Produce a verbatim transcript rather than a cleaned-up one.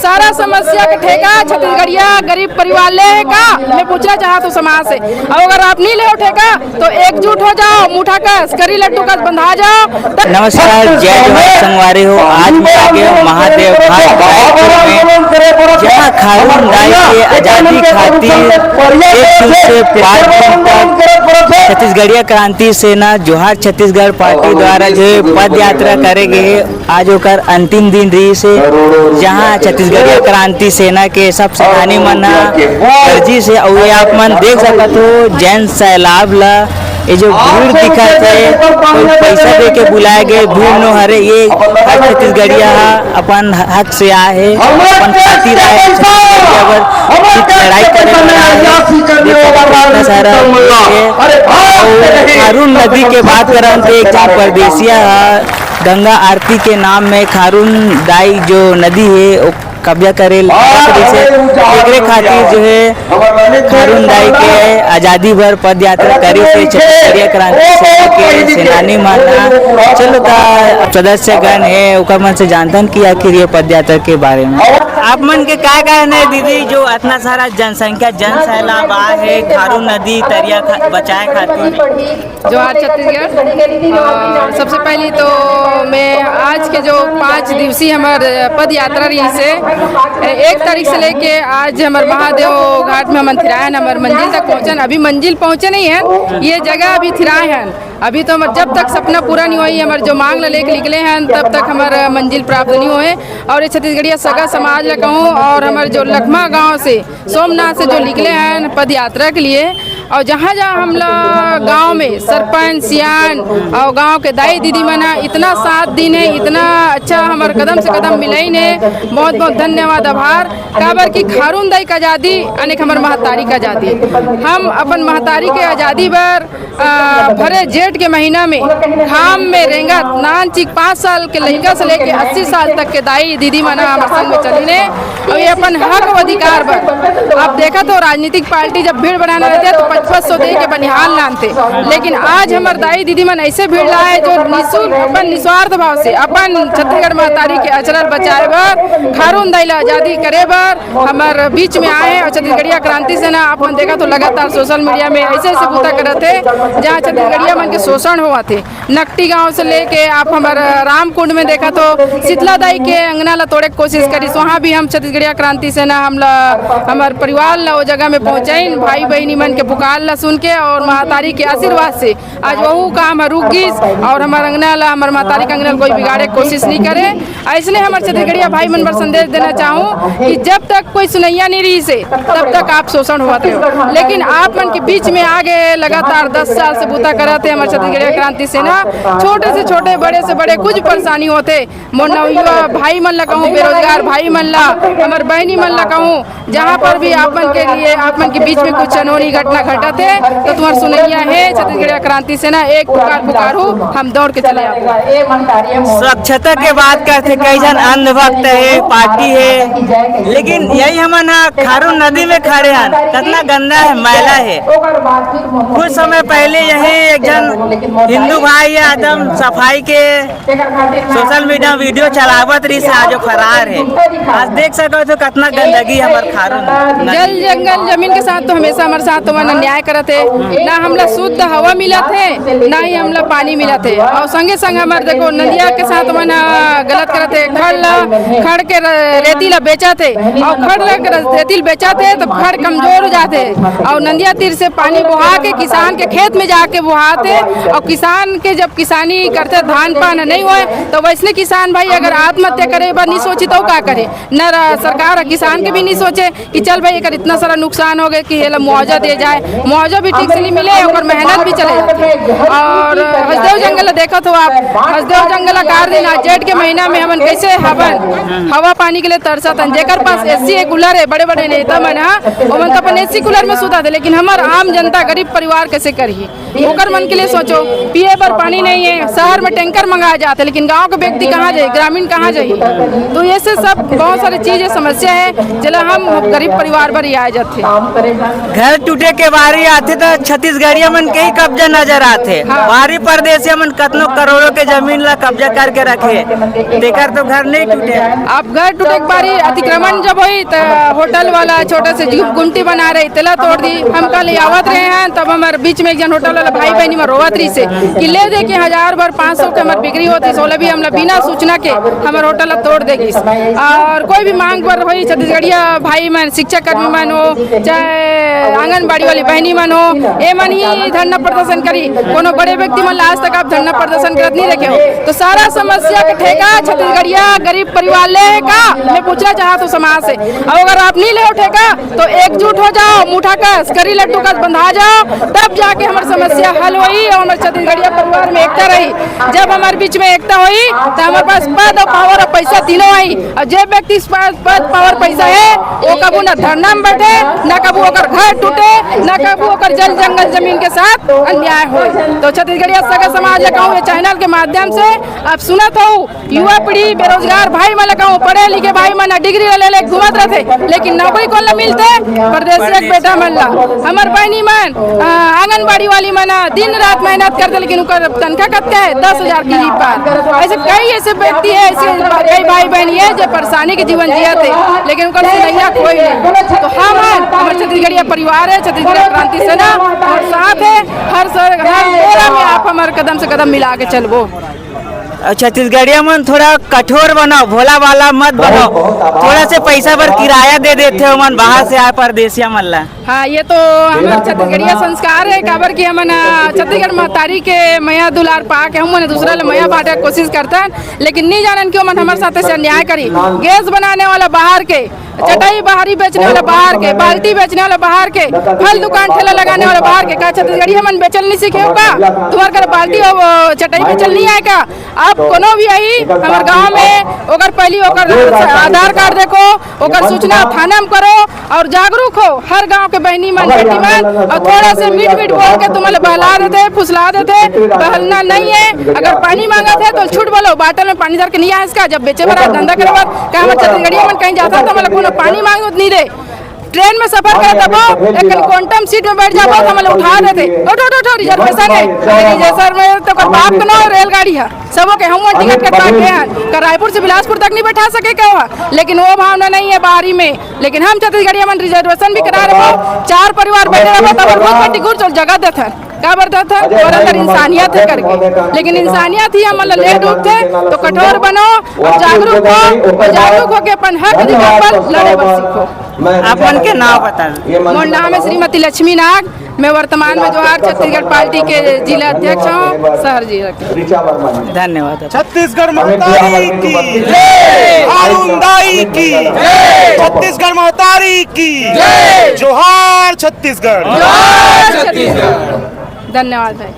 सारा समस्या के ठेका छत्तीसगढ़िया गरीब परिवार ले हे का? मैं पूछना चाहत हूँ समाज से। और अगर आप नहीं ले हो ठेका, तो एकजुट हो जाओ, मुठा कस, करी लट्टू कस बंधा जाओ। नमस्कार, जय जोहार संगवारी हो। आज मैं आ गए हूँ महादेव घाट रायपुर में, जहाँ खारून दाई के आजादी खातिर एक जून से पाँच जून तक छत्तीसगढ़िया क्रांति सेना जोहार छत्तीसगढ़ पार्टी द्वारा जो पद यात्रा करे गए हे, आज ओकर अंतिम दिन रहिस हे, जहां छत्तीसगढ़िया क्रांति सेना के सब सेनानी मन ह गर्जिस हे। अउ ये आप मन देख सकत हो, जैन सैलाब ल, ये जो भीड़ दिखत हे, कोई पैसा दे के बुलाए गए भीड़ नो हरे। ये हर छत्तीसगढ़िया ह अपन हक से आए हे, अपन खातिर आए हे, छत्तीसगढ़िया बर कुछ लड़ाई करे बर आए हे। देखो, कितना सारा भीड़ हे। अउ खारून नदी के बात करन, तो एक झन परदेसिया ह गंगा आरती के नाम में खारून दाई जो नदी हे, ओ कब्जा करे ल धरत रहिस हे। एकरे खातिर जो हे खारून दाई के आजादी बर पद यात्रा करिस हे छत्तीसगढ़िया क्रांति सेना के सेनानी मन ह। चलो, त सदस्य गण हे, ओकर मन से जानथन कि आखिर ये पद यात्रा के बारे में। आप मन के का कहना हे दीदी, जो इतना सारा जनसंख्या, जन सैलाब आए हे खारून नदी तरिया खा-, बचाए खातिर? जोहार छत्तीसगढ़। और सबसे पहली तो मैं आज के जो पाँच दिवसीय हमर पद यात्रा रहिस हे, एक तारीख से लेके आज हमर महादेव घाट में हमन थिराए हन, हमर मंजिल तक पहुँचन। अभी मंजिल पहुँचे नहीं हन, ये जगह अभी थिराए हन। अभी तो हमर जब तक सपना पूरा नहीं होई, हमर जो मांग ला लेके निकले हन, तब तक हमर मंजिल प्राप्त नहीं होए। और ये छत्तीसगढ़िया सगा समाज ला कहूँ और हमर जो लखमा गांव से सोमनाथ से जो निकले हैं पद यात्रा के लिए, और जहाँ जहाँ हमला गांव में सरपंच, सियान और गांव के दाई दीदी मन ह इतना साथ दीन हे, इतना अच्छा हमर कदम से कदम मिलाइन हे, बहुत बहुत धन्यवाद, आभार। काबर कि खारून दाई के आजादी अनेक हमर महतारी के आजादी, हम अपन महतारी के आजादी बर अ, भरे जेठ के महीना में घाम में रेंगत नान चिक पाँच साल के लइका से लेके अस्सी साल तक के दाई दीदी मन हमर संग में चलिन हे। अउ ये अपन हक अउ अधिकार बर, आप देखत हो, राजनीतिक पार्टी जब भीड़ बढ़ाना रहथे तो पचपच सौ दे के बनिहार लानथे, लेकिन आज हमर दाई दीदी मन ऐसे भीड़ लाए जो निशुल्क अपन निस्वार्थ भाव से अपन छत्तीसगढ़ महतारी के अचरज बचाए बर खारून दाई ला आजादी करे बर हमर बीच में आए हे। और छत्तीसगढ़िया क्रांति सेना आप मन देखत हो लगातार सोशल मीडिया में ऐसे ऐसे बूता करत हे, जहाँ छत्तीसगढ़िया मन के शोषण होवत हे। नकटी गांव से लेके आप हमर रामकुंड में देखत हो, शीतला दाई के अंगना ला तोड़े के कोशिश करिस, वहाँ भी हम छत्तीसगढ़िया क्रांति सेना हमला, हमर परिवार ला वो जगह में पहुँचाइन, भाई बहिनी मन के पुकार ला सुन के और महतारी के आशीर्वाद से आज वहू काम ह रुक गिस और हमर अंगना ला, हमर महतारी के अंगना ला कोई बिगाड़े के कोशिश नहीं करे। अइसने हमर छत्तीसगढ़िया भाई मन बर संदेश देना चाहूँ कि जब तक कोई सुनैया नहीं रहिस हे, तब तक आप शोषण होवत रहे हो, लेकिन आप मन के बीच में आगे लगातार दस साल से बूता करत हे हमर छत्तीसगढ़िया क्रांति सेना। छोटे से छोटे, बड़े से बड़े, कुछ परेशानी होथे, मोर नवयुवा भाई मन ला कहूँ, बेरोजगार भाई मन ला, हमर बहिनी मन ला कहूँ, जहाँ पर भी आप मन के लिए, आप मन के बीच में कुछ अनहोनी घटना घटत हे, तो तुम्हर सुनैया हे छत्तीसगढ़िया क्रांति सेना, एक पुकार पुकारहू, हम दौड़ के चले आबो। स्वच्छता के बात करथे, कई झन अंधभक्त हे, पार्टी हे, लेकिन यही हमन ह खारून नदी में खड़े हन, कतना गंदा हे, मैला हे। कुछ समय पहले यही एक झन हिंदू भाई हे, आदम सफाई के सोशल मीडिया में वीडियो चलावत रहिस हे, आज वो फरार हे। आज देख सकत हो कतना गंदगी हमर खारून नदी। जल, जंगल, जमीन के साथ तो हमेशा हमर साथ ओमन अन्याय करत हे, ना हमला शुद्ध हवा मिलत हे, ना ही हमला पानी मिलत हे। और संगे संग हमर देखो नदिया के साथ ओमन ह गलत करत हे, खड़ ला, खड़ के र-, रेती ला बेचत हे, और खड़ ला के रेती ला बेचत हे तो खड़ कमजोर हो जात हे, और नदिया तीर से पानी बोहा के किसान के खेत में जाके बोहात हे, और किसान के जब किसानी करथे, धान पान नहीं होए, तो वैसने किसान भाई अगर आत्महत्या करे बर नहीं सोची तो का करे? न र-, सरकार ह किसान के भी नहीं सोचे कि चल भाई एकर इतना सारा नुकसान हो गए कि एला मुआवजा दिया जाए, मुआवजा भी ठीक से नहीं मिले, ओकर मेहनत भी चले जाथे। और हसदेव जंगल ला देखत हो आप, हसदेव जंगल ला कार दिन आज जेठ के महीना में हमन कैसे हवन, हवा पानी के लिए तरसत हन। जेकर पास एसी है, कूलर है, बड़े बड़े नेता मन ह, ओमन तो अपन एसी कूलर में सुता थे, लेकिन हमर आम जनता गरीब परिवार कैसे करही? ओकर मन के लिए सोचो, पिए बर पानी नहीं है, शहर में टैंकर मंगाए जाते, लेकिन गांव के व्यक्ति कहाँ जाए, ग्रामीण कहाँ जाए? तो ये से सब बहुत सारी चीजें समस्या है, जेला हम गरीब परिवार बर ही आए जाते। घर टूटे के बारी आथे तो छत्तीसगढ़िया मन के ही कब्जा नजर आथे। हाँ। बाहरी परदेसिया मन कतनो करोड़ों के जमीन ला कब्जा करके रखे, तेकर तो घर नहीं टूटे। अब घर टूटे के बारी अतिक्रमण जब होई त होटल वाला छोटा से गु-, गुमटी बना रही, तेला तोड़ दी। हम कल आवत रहे हैं, तब हमारे बीच में एक जन होटल वाला भाई बहनी में रोवत रही से कि ले दे के हजार बर पाँच सौ के हमार बिक्री होती, सोला भी हमला बिना सूचना के हमार होटल ला तोड़ देगी। और कोई भी मांग पर होई, छत्तीसगढ़िया भाई मन, शिक्षा कर्मी मन हो, चाहे आंगनबाड़ी वाली बहनी मन हो, ए मन ही धरना प्रदर्शन करी। कोनो बड़े व्यक्ति मन ला आज तक आप धरना प्रदर्शन करत नहीं देखे हो। तो सारा समस्या के ठेका छत्तीसगढ़िया गरीब परिवार ले हे का? मैं पूछना चाहत हूँ समाज से। और अगर आप नहीं ले हो ठेका, तो एकजुट हो जाओ, मुठा कस, करी लड्डू कस बंधा जाओ, तब जाके हमार समस्या हल होई और हमार छत्तीसगढ़िया परिवार में एकता रही। जब हमार बीच में एकता होई, तो हमारे पास पद और पावर और पैसा तीनों आई। और जे व्यक्ति के पास पद, पावर, पैसा है, वो कबू ना धरना में बैठे, ना कबू ओकर घर टूटे, ना कबू ओकर जल जंगल जमीन के साथ अन्याय होए। तो छत्तीसगढ़िया सगा समाज ले कहूँ, ये चैनल के माध्यम से आप सुनत हो, युवा पीढ़ी, बेरोजगार भाई मन ला कहूँ, पढ़े लिखे भाई मन डिग्री ले ले घूमत रहते, लेकिन नौकरी कोन ला मिलते? परदेसिया के बेटा मन ला। हमर बहनी मन, अ, आंगनबाड़ी वाली मन, अ, दिन रात मेहनत करते, लेकिन उनकर तनखा कतका है? दस हजार के ही पार। ऐसे कई ऐसे व्यक्ति है, ऐसे कई भाई बहन है जो परेशानी के जीवन जियत है, लेकिन उनकर सुनैया कोई नहीं। तो हम हैं, हमर छत्तीसगढ़िया परिवार है, छत्तीसगढ़िया क्रांति सेना, और साथ है, हर सर, हर बेरा में आप हमारे कदम से कदम मिला के चलबो। और छत्तीसगढ़िया मन थोड़ा कठोर बनाओ, भोला वाला मत बनाओ। थोड़ा से पैसा बर किराया दे देते हो मन बाहर से आए परदेसिया मन ला। हाँ, ये तो हमर छत्तीसगढ़िया संस्कार है, काबर कि हमन, अ, छत्तीसगढ़ महतारी के मया दुलार पा के हम मन दूसरा ले मया बांटे के कोशिश करथन, लेकिन नहीं जानन कि ओमन हमर साथे से अन्याय करी। गैस बनाने वाला बाहर के, चटाई बाहरी बेचने वाला बाहर के, बाल्टी बेचने वाला बाहर के, फल दुकान ठेला लगाने वाला बाहर के, का छत्तीसगढ़ी हमन बेचल नहीं सीखे हो का? तुम्हार घर बाल्टी और चटाई बेचल नहीं आए का? आप कोनो भी आई हमर गांव में, ओकर पहली ओकर आधार कार्ड देखो, ओकर सूचना थाना में करो और जागरूक हो हर गांव के बहनी मन, बेटी मन, और थोड़ा से मीठ मीठ बोल के तुम्हारे बहला देते, फुसला देते। बहलना नहीं है। अगर पानी मांगत है तो झूठ बोलो, बाटल में पानी धर के नहीं आए इसका। जब बेचे बर, धंधा करे बर, का हमर छत्तीसगढ़िया मन कहीं जाता तो हमला कोनो पानी मांगत नहीं दे। ट्रेन में सफर करत हबो, एक क्वांटम सीट में बैठ जाबो तो हमला उठा देते, उठो, उठो, उठो, रिजर्वेशन है। रिजर्वेशन में तो ओकर बाप के नाम रेलगाड़ी है, सबो के हम टिकट कटवा के हैं, का रायपुर से बिलासपुर तक नहीं बैठा सके का वहाँ? लेकिन वो भावना नहीं है बाहरी में। लेकिन हम छत्तीसगढ़िया मन रिजर्वेशन भी करा रहे, चार परिवार बैठे रहे, तब बहुत बड़ी गुड़ चल जगह देते हैं। का बर देते हैं? और अंदर इंसानियत है करके, लेकिन इंसानियत ही हमला ले डूबते। तो कठोर बनो और जागरूक हो, और जागरूक होके अपन हक अधिकार पर लड़े बर सीखो। आप मन के नाव बता दें। मोर नाम है श्रीमती लक्ष्मी नाग। मैं वर्तमान में जोहार छत्तीसगढ़ पार्टी के जिला अध्यक्ष हूँ, शहर जिला के। धन्यवाद। छत्तीसगढ़ महतारी की जय, अरुण दाई की जय, छत्तीसगढ़ महतारी की जय, जोहार छत्तीसगढ़। जोहार छत्तीसगढ़। धन्यवाद भाई।